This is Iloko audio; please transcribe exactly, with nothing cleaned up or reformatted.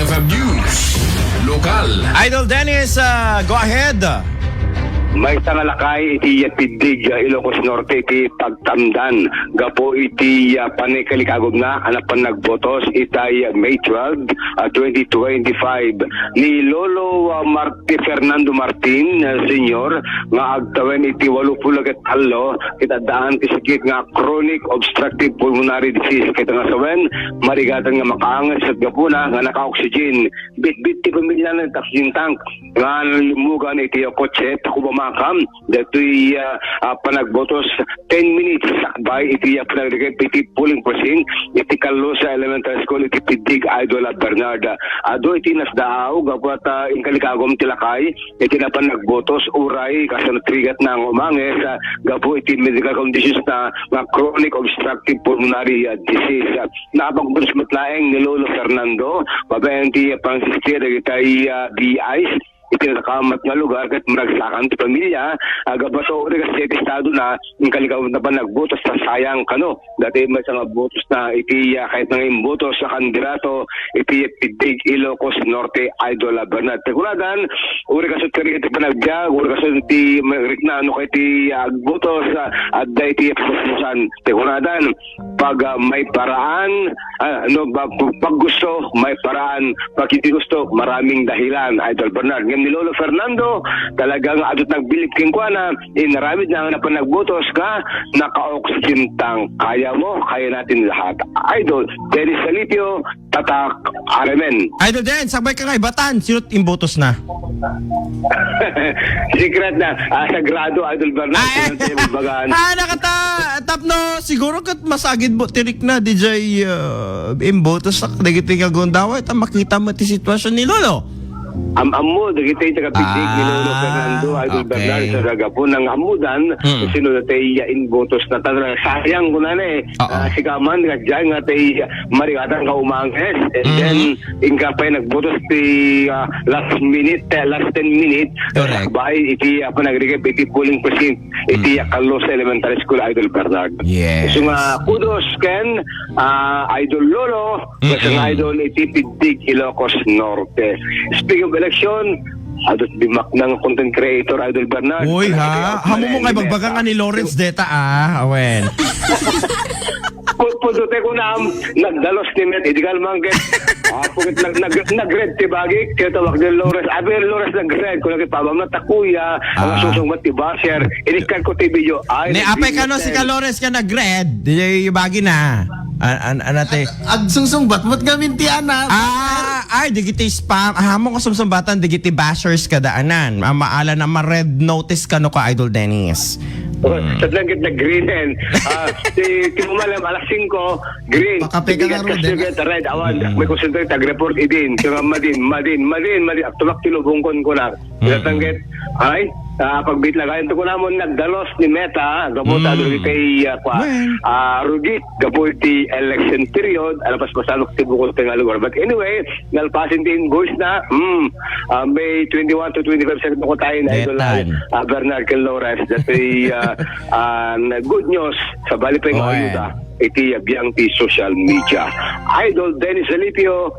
News. Lokal. Idol Dennis, ah, go ahead. Maysa nga lakay iti Piddig, ah, Ilocos Norte iti pagtamdan gapu iti, ah, panikalikagumna a napan nagbotos itay May twelve, ah, twenty twenty-five ni Lolo, ah, Marti Fernando Martin, ah, Senior nga agtawen iti walupulo ket tallo ket addaan ti sakit nga chronic obstructive pulmonary disease ket nga sawen marigatan nga makaanges ket gapuna nga naka-oxygen. Bitbit ti pamilya na iti oxygen tank nga nalimmugan iti kotse, Tacubamacam, daytoy, ah, ah, panagbotos ten minutes sakbay iti, ah, panagdikit iti polling precinct iti Carlos Elementary School iti Piddig, Idol, ah, Bernard. Adu iti nasdaaw gapu ta, ah, inkalikagum ti lakay iti napan nagbotos uray kasano trigat na nga umanges, ah, gapu iti medical conditions na nga chronic obstructive pulmonary, ah, disease. Ah, napagbotos met laeng ni Lolo Fernando babaen ti pansiskir dagitay, ah, B Is iti nakamat nga lugar ket maragsakan ti pamilya, ah, gapu ta uray kasdiay ti estado na, inkalikagum napan nagbotos ta sayang kano. Daytoy maysa nga botos na iti, ah, kayat nga imbotos a kandidato iti Piddig, Ilocos Norte, Idol, ah, Bernard. Ti kunadan, uray kasdiay ti panagbiag, uray kasdiay ti rikna no kay ti, ah, agbotos, ah, adda iti pupusan. Ti kunadan, pag, ah, may paraan, ah, no, ba, pag gusto, may paraan. Pag hindi gusto, maraming dahilan, Idol Bernard. Ngem ni Lolo Fernando, talagang adu ti nagbilib kenkuana, inaramid na nga napan nagbotos nga naka-oxygen tank. Kaya mo, kaya natin lahat. Idol Dennis Salipio, Tatak R M N. Idol Dennis, sakbay ka nga Ibatan, sino ti imbotos na? Secret na. Ah, sagrado, Idol Bernard. Ah, eh. Sino ti imbagan? Ah, nakata-, tapno, siguro ket masagid mo, tirik na, D J, ah, imbotos sa dagiti nga gundaway, ta makita mo ti sitwasyon ni Lolo. Am-ammo, dagiti taga-Piddig ni Lolo Ah, Fernando, Idol okay. Bernard, sa gagapo, nang ammudan, Mm. sino na tayo, ah, imbotos na talaga. Sayang ko na na eh. Oo. Ah, sika man, nga dyan, nga tayo, ah, marigatan ka umanges, and Mm. then, inka pa'y nagbotos ti, ah, last minute, eh, last ten minutes, Correct. Bay, iti, ah, panagdikit, iti polling precinct, iti, Mm. ah, Carlos Elementary School, Idol Bernard. Yes. So nga, kudos, Ken, ah, Idol Lolo, Mm-mm. Basta nga, Idol, iti Piddig, Ilocos Norte. Speaking of election, adut di maknang content creator, Idol Bernard. Uy, Talaga ha? Amo mo nga Meta. Ibagbaga nga ni Lawrence Deta, ah. Awen. Pu-, pundo te kunam, nagdalos ni Met, idi kalmang ket, ah, pukit nag-, nag-, nag-red ti bagi, kaya tawag ni Lawrence. Abi, Lawrence nag-red, kung nagipabam na takuya, ang Ah. susungbat ti basher, inikkan ko ti video, ay, Ni apay nagbidyos kano si yan. Ka Lawrence ka nag-red, di bagi na. An-, an-, anate? Agsungsungbat, ba't ngamin ti anak? Ah, ay, digiti spam. Ah, amo nga sumsumbatan, digiti bashers kadaanan. Ah, maala na ma-red notice kano ka, Idol Dennis. Oh, Mm. Sadlang ket nag-green. Ah, ti, ti umalam, alas singko, green. Pakape ka Ti nga, bigat Rod, kas eh. Bigat, red, awan. Mm. May concentrate, nag-report idin. Kaya madin, madin, madin, madin. Agtulak ti lubong kon kunak. Mm. Bigat lang ket, ay, ah, pagbit lang, ay, ito ko namon, nagdalos ni Meta, gapu ta Mm. dagiti, ah, kwa, Well. ah, rugit, gapu iti election period, ala pas masalok ti bukod ti nga lugar. But anyway, nalpasin ti invoice na, hmm, ah, May twenty-one to twenty-five sa ko tayo na idol na, Detan. ah, Bernard Ken Lawrence, dati, ah, ah, na good news, sa bali pa yung Oy. ayuda, iti, ah, biyang ti social media. Idol Dennis Alipio,